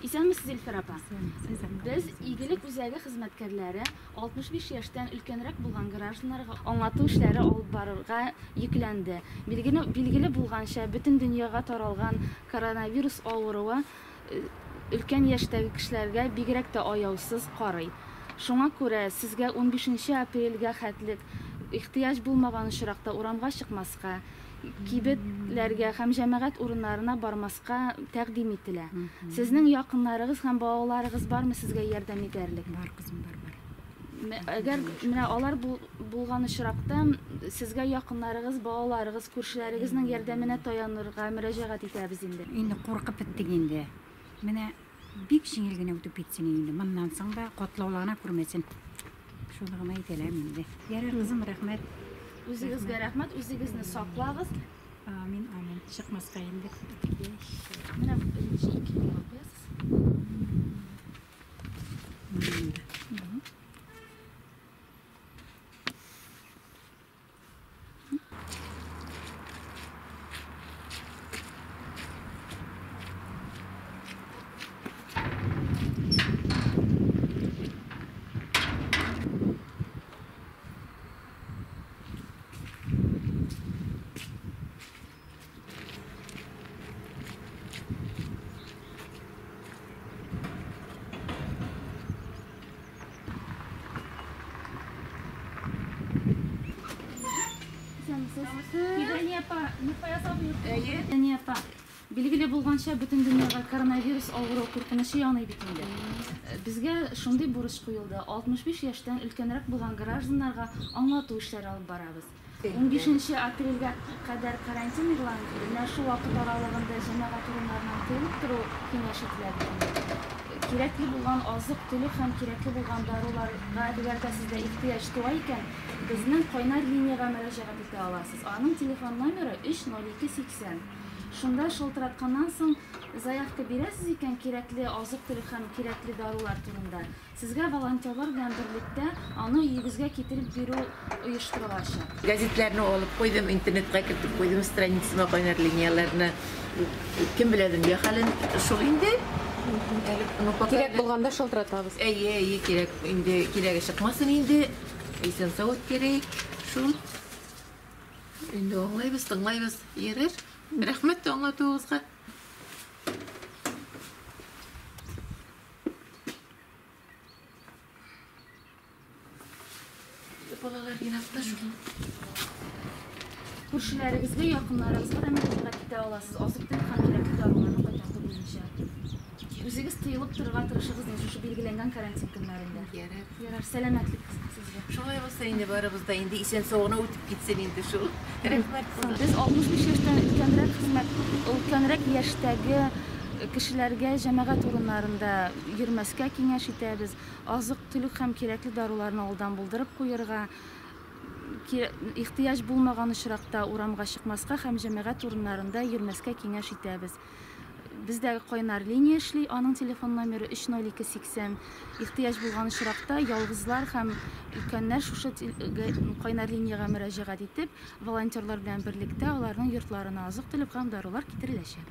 Исәнмесез, Илфир апа. Без Игелек үзәге хезмәткәрләре 65 яшьтән өлкәнрәк булган гражданнарга аңлату эшләре алып барырга йөкләнде. Билгеле, билгеле булганча, бөтен дөньяга таралган коронавирус авыруы э, өлкән яшьтәге кешеләргә бигрәк тә аяусыз карый. Шуңа күрә сезгә 15 апрельгә хәтлек ихтыяҗ булмаган очракта урамга чыкмаска, кибетләргә һәм җәмәгать урыннарына бармаска тәкъдим ителә. Сезнең якыннарыгыз һәм балаларыгыз бармы сезгә ярдәм итәрлек? Бар, кызым, бар, бар. Әгәр менә алар булган очракта, сезгә якыннарыгыз, балаларыгыз, күршеләрегезнең ярдәменә таянырга мөрәҗәгать итәбез инде. Инде куркып беттек инде. Менә бик җиңел генә үтеп китсен инде. Моннан соң да катлаулана күрмәсен. Шуны гына әйтә алам инде. Ярар, кызым, рәхмәт. Үзегезгә рәхмәт, үзегезне саклагыз. Амин, амин. Чыкмаска инде. Менә беренче ике юлга куясыз. Фидания апа, Мифаяз абый. Әйе. Фидания апа, билгеле булганча, бөтен дөньяга коронавирус авыруы куркынычы яный бит инде. Безгә шундый бурыч куелды. 65 яшьтән өлкәнрәк булган гражданнарга аңлату эшләре алып барабыз. 15 апрельгә кадәр карантин игълан ителде. Менә шул вакыт аралыгында җәмәгать урыннарыннан тыелып тору киңәш ителә бит инде. Кирәкле булган азык-төлек һәм кирәкле булган даруларга әгәр дә сездә ихтыяҗ туа икән, безнең кайнар линиягә мөрәҗәгать итә аласыз. Аның телефон номеры 30280. Шунда шалтыратканнан соң заявка бирәсез икән кирәкле азык-төлек һәм кирәкле дарулар турында. Сезгә волонтерлар белән берлектә аны өегезгә китереп бирү оештырылачак. Гәзитләрне алып куйдым, интернетка кертеп куйдым страницама кайнар линияләрне. Кем белә дөнья хәлен, шул инде. Әле, ну, пока Кирәк булганда шалтыратабыз. Әйе, әйе, кирәк инде, кирәге чыкмасын инде. Исән сау үткәрик, шул. Инде аңлайбыз, тыңлайбыз. Ярар. Рәхмәт аңлатуыгызга. Балалар еракта шул. Күршеләрегезгә, якыннарыгызга да мөрәҗәгать итә аласыз. Азык-төлек һәм кирәкле даруларны кайтарту буенча. Үзегез тыелып торырга тырышыгыз инде шушы билгеләнгән карантин көннәрендә. Ярар. Ярар, сәламәтлек сезгә. Шулай булса инде барыбыз да инде исән сау гына үтеп китсен инде шул. Рәхмәт. Без 65 яшьтән өлкәнрәк хезмәт, өлкәнрәк яшьтәге кешеләргә җәмәгать урыннарында йөрмәскә киңәш итәбез. Азык-төлек һәм кирәкле даруларны алдан булдырып куерга, ихтыяҗ булмаган очракта урамга чыкмаска һәм җәмәгать урыннарында йөрмәскә киңәш итәбез. Бездә кайнар линия эшли, аның телефон номеры 30280. Ихтыяҗ булган очракта ялгызлар һәм өлкәннәр шушы кайнар линиягә мөрәҗәгать итеп, волонтерлар белән берлектә аларның йортларына азык-төлек һәм дарулар китереләчәк.